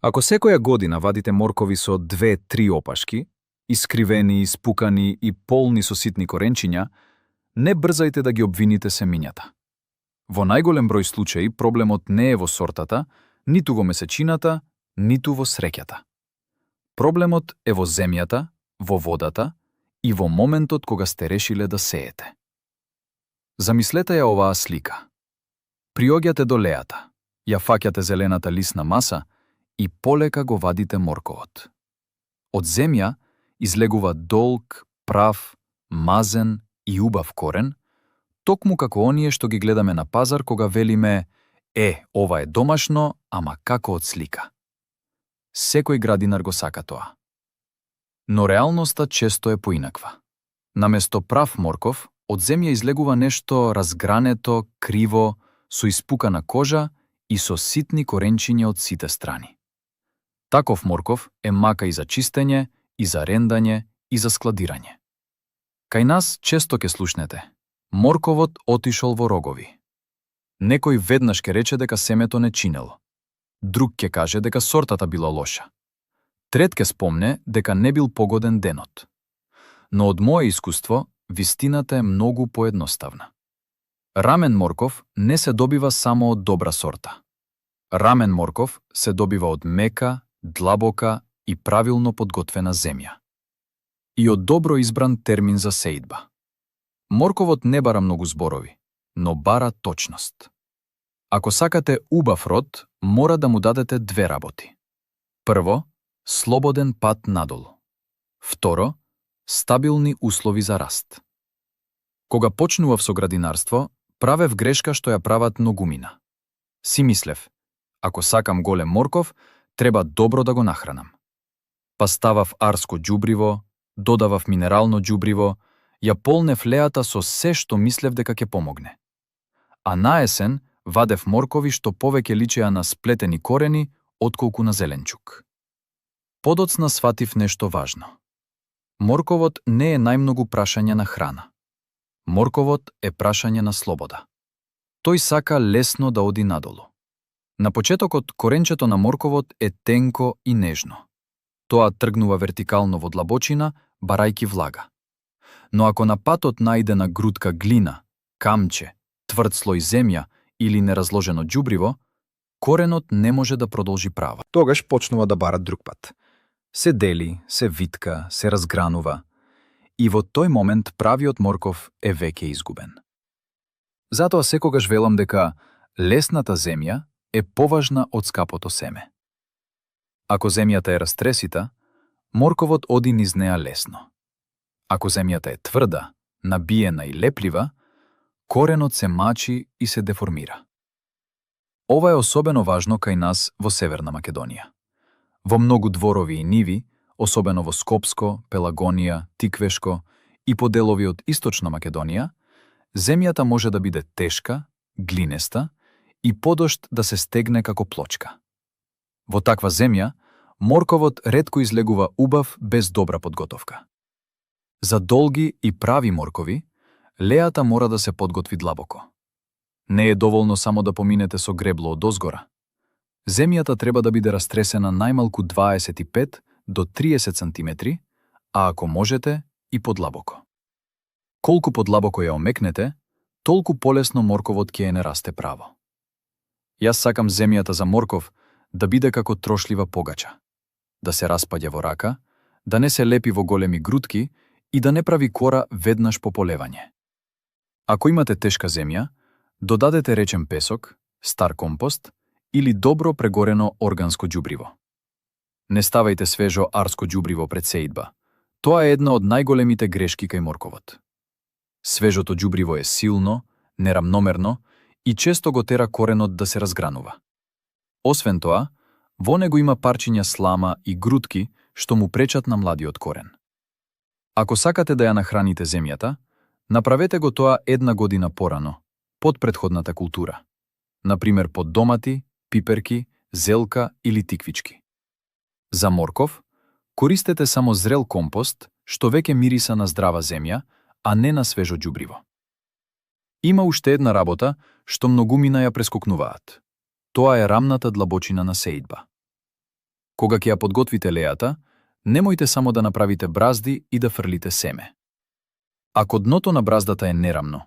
Ако секоја година вадите моркови со 2-3 опашки, искривени, испукани и полни со ситни коренчиња, не брзајте да ги обвините семињата. Во најголем број случаи проблемот не е во сортата, ниту во месечината, ниту во среќата. Проблемот е во земјата, во водата и во моментот кога сте решиле да сеете. Замислете ја оваа слика. Приоѓате до лејата, ја фаќате зелената лисна маса и полека го вадите морковот. Од земја излегува долг, прав, мазен и убав корен, токму како оние што ги гледаме на пазар кога велиме ова е домашно, ама како од слика. Секој градинар го сака тоа. Но реалноста често е поинаква. Наместо прав морков, од земја излегува нешто разгрането, криво, со испукана кожа и со ситни коренчиња од сите страни. Таков морков е мака и за чистење, и за рендање, и за складирање. Кај нас често ке слушнете: морковот отишол во рогови. Некој веднаш ке рече дека семето не чинело. Друг ке каже дека сортата била лоша. Трет ке спомне дека не бил погоден денот. Но од мое искуство, вистината е многу поедноставна. Рамен морков не се добива само од добра сорта. Рамен морков се добива од мека, длабока и правилно подготвена земја. И од добро избран термин за сеидба. Морковот не бара многу зборови, но бара точност. Ако сакате убав род, мора да му дадете две работи. Прво, слободен пат надолу. Второ, стабилни услови за раст. Кога почнував со градинарство, правев грешка што ја прават многумина. Си мислев: ако сакам голем морков, треба добро да го нахранам. Па ставав арско џубриво, додавав минерално џубриво, ја полнев лејата со се што мислев дека ќе помогне. А на есен вадев моркови што повеќе личеа на сплетени корени отколку на зеленчук. Подоцна сватив нешто важно. Морковот не е најмногу прашање на храна. Морковот е прашање на слобода. Тој сака лесно да оди надолу. На почетокот коренчето на морковот е тенко и нежно. Тоа тргнува вертикално во длабочина, барајки влага. Но ако на патот најде грудка глина, камче, тврд слој земја или неразложено џубриво, коренот не може да продолжи право. Тогаш почнува да бара друг пат. Се дели, се витка, се разгранува. И во тој момент правиот морков е веќе изгубен. Затоа секогаш велам дека лесната земја е поважна од скапото семе. Ако земјата е растресита, морковот оди низ неа лесно. Ако земјата е тврда, набиена и леплива, коренот се мачи и се деформира. Ова е особено важно кај нас во Северна Македонија. Во многу дворови и ниви, особено во Скопско, Пелагонија, Тиквешко и по делови од Источна Македонија, земјата може да биде тешка, глинеста и подошт да се стегне како плочка. Во таква земја, морковот ретко излегува убав без добра подготовка. За долги и прави моркови, лејата мора да се подготви длабоко. Не е доволно само да поминете со гребло од озгора. Земјата треба да биде растресена најмалку 25 до 30 сантиметри, а ако можете и подлабоко. Колку подлабоко ја омекнете, толку полесно морковот ќе не расте право. Јас сакам земјата за морков да биде како трошлива погача, да се распаѓа во рака, да не се лепи во големи грудки и да не прави кора веднаш по полевање. Ако имате тешка земја, додадете речен песок, стар компост или добро прегорено органско џубриво. Не ставајте свежо арско џубриво пред сеидба. Тоа е една од најголемите грешки кај морковот. Свежото џубриво е силно, нерамномерно и често го тера коренот да се разгранува. Освен тоа, во него има парчиња слама и грудки што му пречат на младиот корен. Ако сакате да ја нахраните земјата, направете го тоа една година порано, под претходната култура. Например под домати, пиперки, зелка или тиквички. За морков, користете само зрел компост, што веќе мириса на здрава земја, а не на свежо џубриво. Има уште една работа што многумина ја прескокнуваат. Тоа е рамната длабочина на сеидба. Кога ќе ја подготвите лејата, немојте само да направите бразди и да фрлите семе. Ако дното на браздата е нерамно,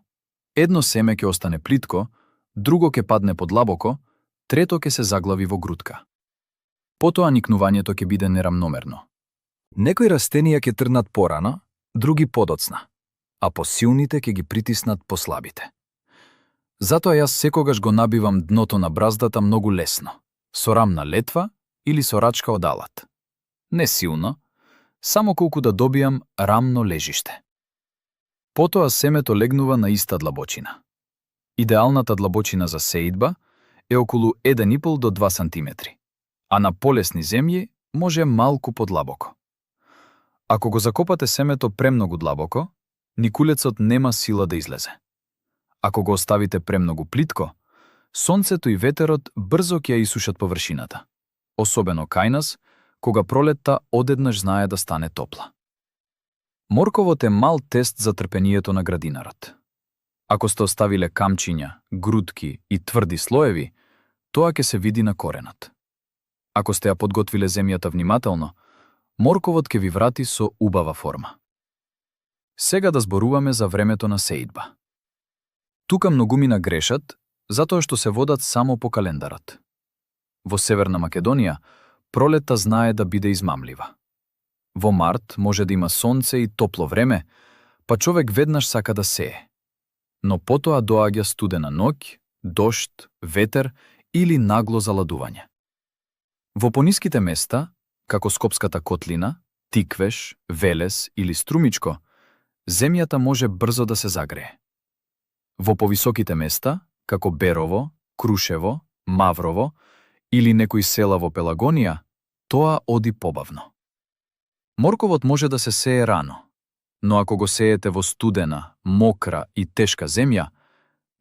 едно семе ќе остане плитко, друго ќе падне подлабоко, трето ќе се заглави во грудка. Потоа никнувањето ќе биде нерамномерно. Некои растенија ќе трнат порано, други подоцна, а посилните ќе ги притиснат послабите. Затоа јас секогаш го набивам дното на браздата многу лесно, со рамна летва или со рачка од алат. Не силно, само колку да добијам рамно лежиште. Потоа семето легнува на иста длабочина. Идеалната длабочина за сеидба е околу 1,5 до 2 сантиметри, а на полесни земји може малку подлабоко. Ако го закопате семето премногу длабоко, никулецот нема сила да излезе. Ако го оставите премногу плитко, сонцето и ветерот брзо ќе ја исушат површината, особено кај нас, кога пролетта одеднаш знае да стане топла. Морковот е мал тест за трпението на градинарот. Ако сте оставиле камчиња, грудки и тврди слоеви, тоа ќе се види на коренот. Ако сте ја подготвиле земјата внимателно, морковот ќе ви врати со убава форма. Сега да зборуваме за времето на сеидба. Тука многумина грешат, затоа што се водат само по календарот. Во Северна Македонија, пролетта знае да биде измамлива. Во март може да има сонце и топло време, па човек веднаш сака да сее. Но потоа доаѓа студена ноќ, дожд, ветер или нагло заладување. Во пониските места, како Скопската котлина, Тиквеш, Велес или Струмичко, земјата може брзо да се загрее. Во повисоките места, како Берово, Крушево, Маврово или некои села во Пелагонија, тоа оди побавно. Морковот може да се сее рано, но ако го сеете во студена, мокра и тешка земја,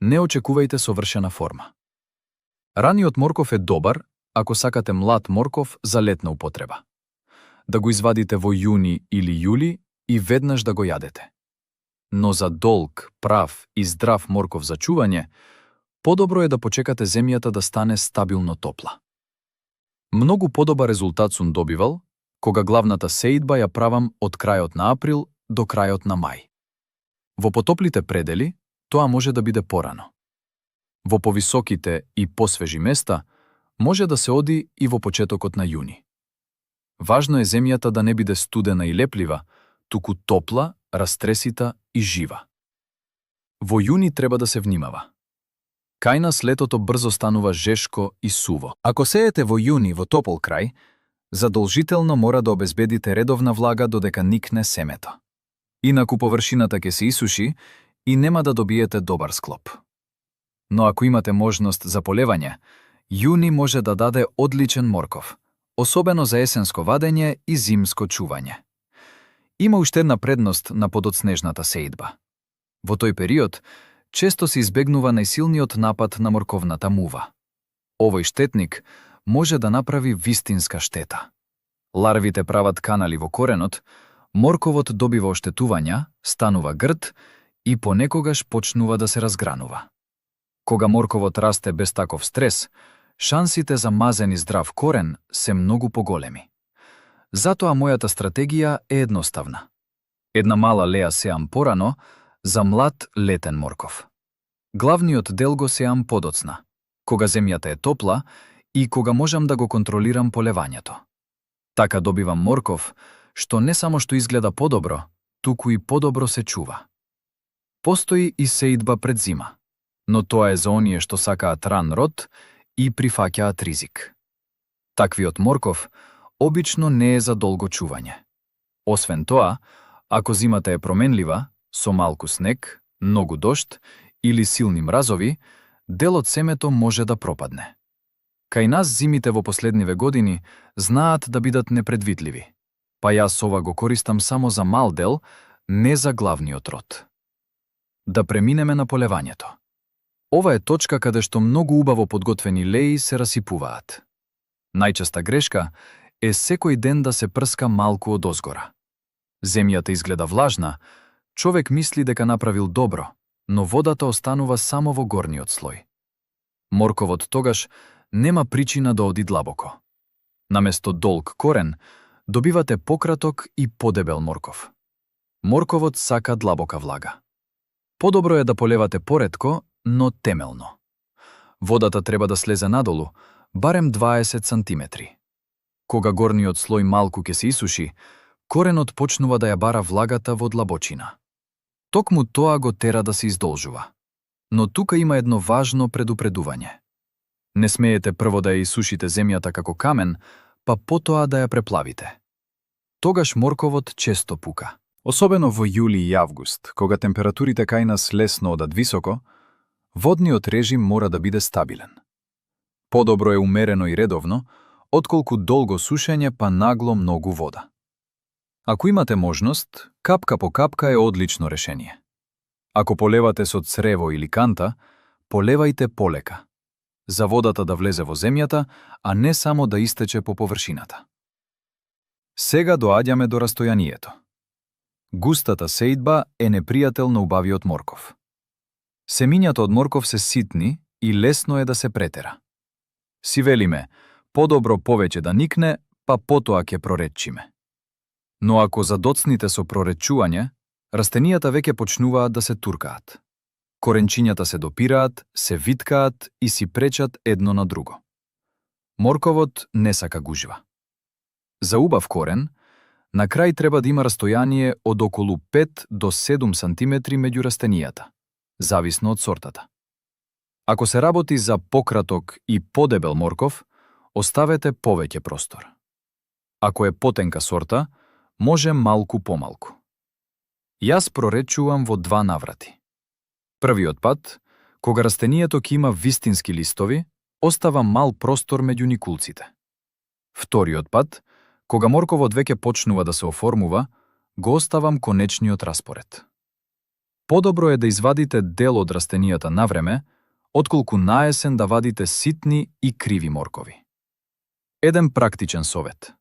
не очекувајте совршена форма. Раниот морков е добар ако сакате млад морков за летна употреба. Да го извадите во јуни или јули и веднаш да го јадете. Но за долг, прав и здрав морков за чување, подобро е да почекате земјата да стане стабилно топла. Многу подобар резултат сум добивал кога главната сеидба ја правам од крајот на април до крајот на мај. Во потоплите предели, тоа може да биде порано. Во повисоките и посвежи места, може да се оди и во почетокот на јуни. Важно е земјата да не биде студена и леплива, туку топла, растресита и жива. Во јуни треба да се внимава. Кај нас летото брзо станува жешко и суво. Ако сеете во јуни во топол крај, задолжително мора да обезбедите редовна влага додека никне семето. Инаку површината ќе се исуши и нема да добиете добар склоп. Но ако имате можност за полевање, јуни може да даде одличен морков, особено за есенско вадење и зимско чување. Има уште една предност на подоцнежната сеидба. Во тој период, често се избегнува најсилниот напад на морковната мува. Овој штетник може да направи вистинска штета. Ларвите прават канали во коренот, морковот добива оштетувања, станува грд и понекогаш почнува да се разгранува. Кога морковот расте без таков стрес, шансите за мазен и здрав корен се многу поголеми. Затоа мојата стратегија е едноставна. Една мала леја сеам порано за млад летен морков. Главниот дел го сеам подоцна, кога земјата е топла и кога можам да го контролирам полевањето. Така добивам морков, што не само што изгледа подобро, туку и подобро се чува. Постои и сеидба пред зима, но тоа е за оние што сакаат ран род и прифаќаат ризик. Таквиот морков обично не е за долго чување. Освен тоа, ако зимата е променлива, со малку снег, многу дожд или силни мразови, дел од семето може да пропадне. Кај нас зимите во последниве години знаат да бидат непредвидливи, па јас ова го користам само за мал дел, не за главниот род. Да преминеме на полевањето. Ова е точка каде што многу убаво подготвени леи се расипуваат. Најчеста грешка е секој ден да се прска малку од озгора. Земјата изгледа влажна, човек мисли дека направил добро, но водата останува само во горниот слој. Морковот тогаш нема причина да оди длабоко. Наместо долг корен, добивате пократок и подебел морков. Морковот сака длабока влага. Подобро е да полевате поретко, но темелно. Водата треба да слезе надолу, барем 20 сантиметри. Кога горниот слој малку ќе се исуши, коренот почнува да ја бара влагата во длабочина. Токму тоа го тера да се издолжува. Но тука има едно важно предупредување. Не смеете прво да ја исушите земјата како камен, па потоа да ја преплавите. Тогаш морковот често пука. Особено во јули и август, кога температурите кај нас лесно одат високо, водниот режим мора да биде стабилен. Подобро е умерено и редовно, отколку долго сушење па нагло многу вода. Ако имате можност, капка по капка е одлично решение. Ако полевате со црево или канта, полевајте полека, за водата да влезе во земјата, а не само да истече по површината. Сега доаѓаме до растојанието. Густата сеидба е непријател на убавиот морков. Семињата од морков се ситни и лесно е да се претера. Си велиме, подобро повеќе да никне, па потоа ќе проречиме. Но ако задоцните со проречување, растенијата веќе почнуваат да се туркаат. Коренчињата се допираат, се виткаат и си пречат едно на друго. Морковот не сака гужва. За убав корен, на крај треба да има растојание од околу 5 до 7 сантиметри меѓу растенијата, зависно од сортата. Ако се работи за пократок и подебел морков, оставете повеќе простор. Ако е потенка сорта, може малку помалку. Јас проречувам во 2 наврати. Првиот пат, кога растенијето ќе има вистински листови, остава мал простор меѓу никулците. Вториот пат, кога морковот веќе почнува да се оформува, го оставам конечниот распоред. Подобро е да извадите дел од растенијата навреме, отколку наесен да вадите ситни и криви моркови. Еден практичен совет.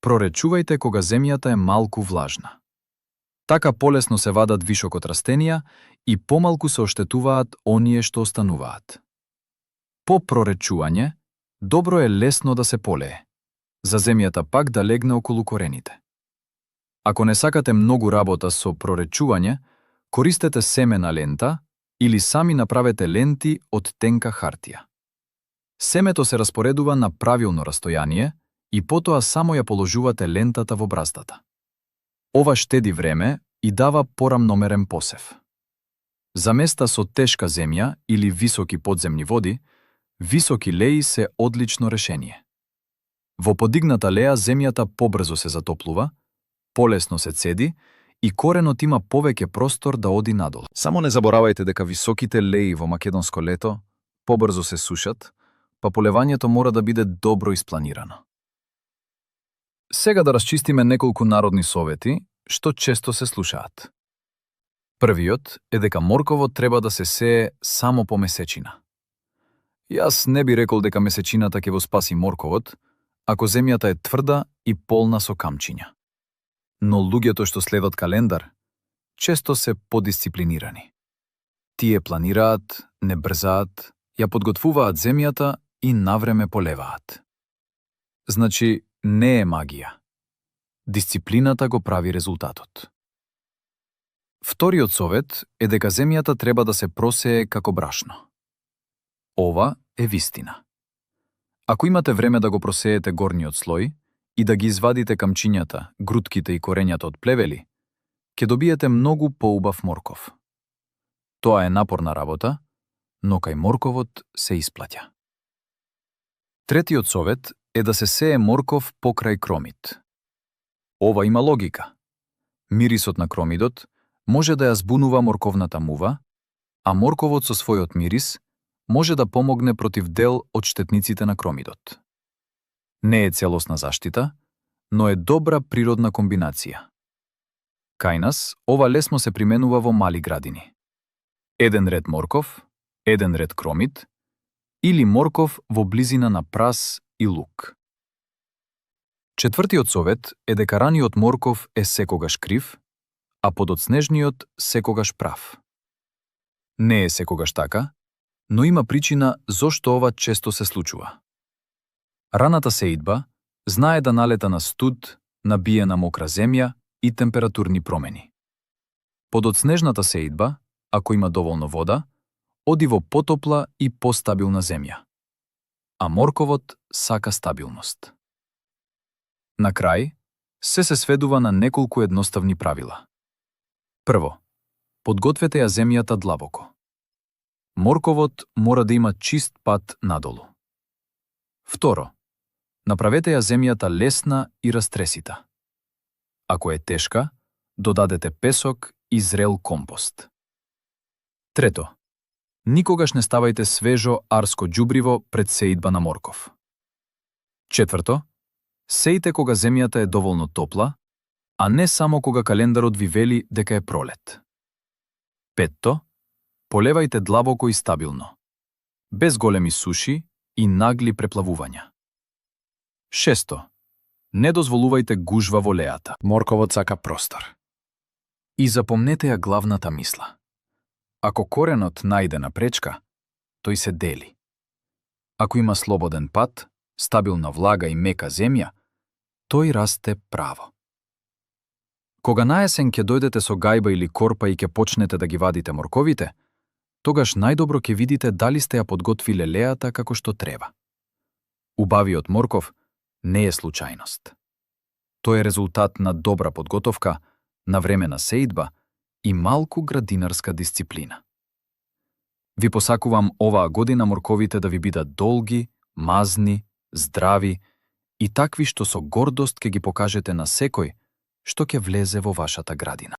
Проречувајте кога земјата е малку влажна. Така полесно се вадат вишокот растенија и помалку се оштетуваат оние што остануваат. По проречување, добро е лесно да се полее, за земјата пак да легне околу корените. Ако не сакате многу работа со проречување, користете семена лента или сами направете ленти од тенка хартија. Семето се распоредува на правилно растојание и потоа само ја положувате лентата во браздата. Ова штеди време и дава порамномерен посев. За места со тешка земја или високи подземни води, високи леи се одлично решение. Во подигната леа земјата побрзо се затоплува, полесно се цеди и коренот има повеќе простор да оди надолу. Само не заборавајте дека високите леи во македонско лето побрзо се сушат, па полевањето мора да биде добро испланирано. Сега да расчистиме неколку народни совети, што често се слушаат. Првиот е дека морковот треба да се сее само по месечина. Јас не би рекол дека месечината ќе го спаси морковот, ако земјата е тврда и полна со камчиња. Но луѓето што следат календар, често се подисциплинирани. Тие планираат, не брзаат, ја подготвуваат земјата и навреме полеваат. Значи, не е магија. Дисциплината го прави резултатот. Вториот совет е дека земјата треба да се просее како брашно. Ова е вистина. Ако имате време да го просеете горниот слој и да ги извадите камчињата, грутките и корењата од плевели, ќе добиете многу поубав морков. Тоа е напорна работа, но кај морковот се исплаќа. Третиот совет е да се сее морков покрај кромид. Ова има логика. Мирисот на кромидот може да ја збунува морковната мува, а морковот со својот мирис може да помогне против дел од штетниците на кромидот. Не е целосна заштита, но е добра природна комбинација. Кај нас, ова лесно се применува во мали градини. Еден ред морков, еден ред кромид или морков во близина на прас и лук. Четвртиот совет е дека раниот морков е секогаш крив, а подоцнежниот секогаш прав. Не е секогаш така, но има причина зошто ова често се случува. Раната сеидба, Знае да налета на студ, набие на мокра земја и температурни промени. Подот снежната сеидба, ако има доволно вода, оди во потопла и постабилна земја. А морковот сака стабилност. На крај, се сведува на неколку едноставни правила. Прво, подгответе ја земјата длабоко. Морковот мора да има чист пат надолу. Второ, направете ја земјата лесна и растресита. Ако е тешка, додадете песок и зрел компост. Трето, никогаш не ставајте свежо арско ѓубриво пред сеидба на морков. Четврто, сејте кога земјата е доволно топла, а не само кога календарот ви вели дека е пролет. Петто, полевајте длабоко и стабилно, без големи суши и нагли преплавувања. Шесто, не дозволувајте гужва во лејата. Морковот сака простор. И запомнете ја главната мисла. Ако коренот најде на пречка, тој се дели. Ако има слободен пат, стабилна влага и мека земја, тој расте право. Кога наесен ќе дојдете со гајба или корпа и ќе почнете да ги вадите морковите, тогаш најдобро ќе видите дали сте ја подготвиле лејата како што треба. Убавиот морков не е случајност. Тој е резултат на добра подготовка, на време на сеидба и малку градинарска дисциплина. Ви посакувам оваа година морковите да ви бидат долги, мазни, здрави и такви што со гордост ќе ги покажете на секој што ќе влезе во вашата градина.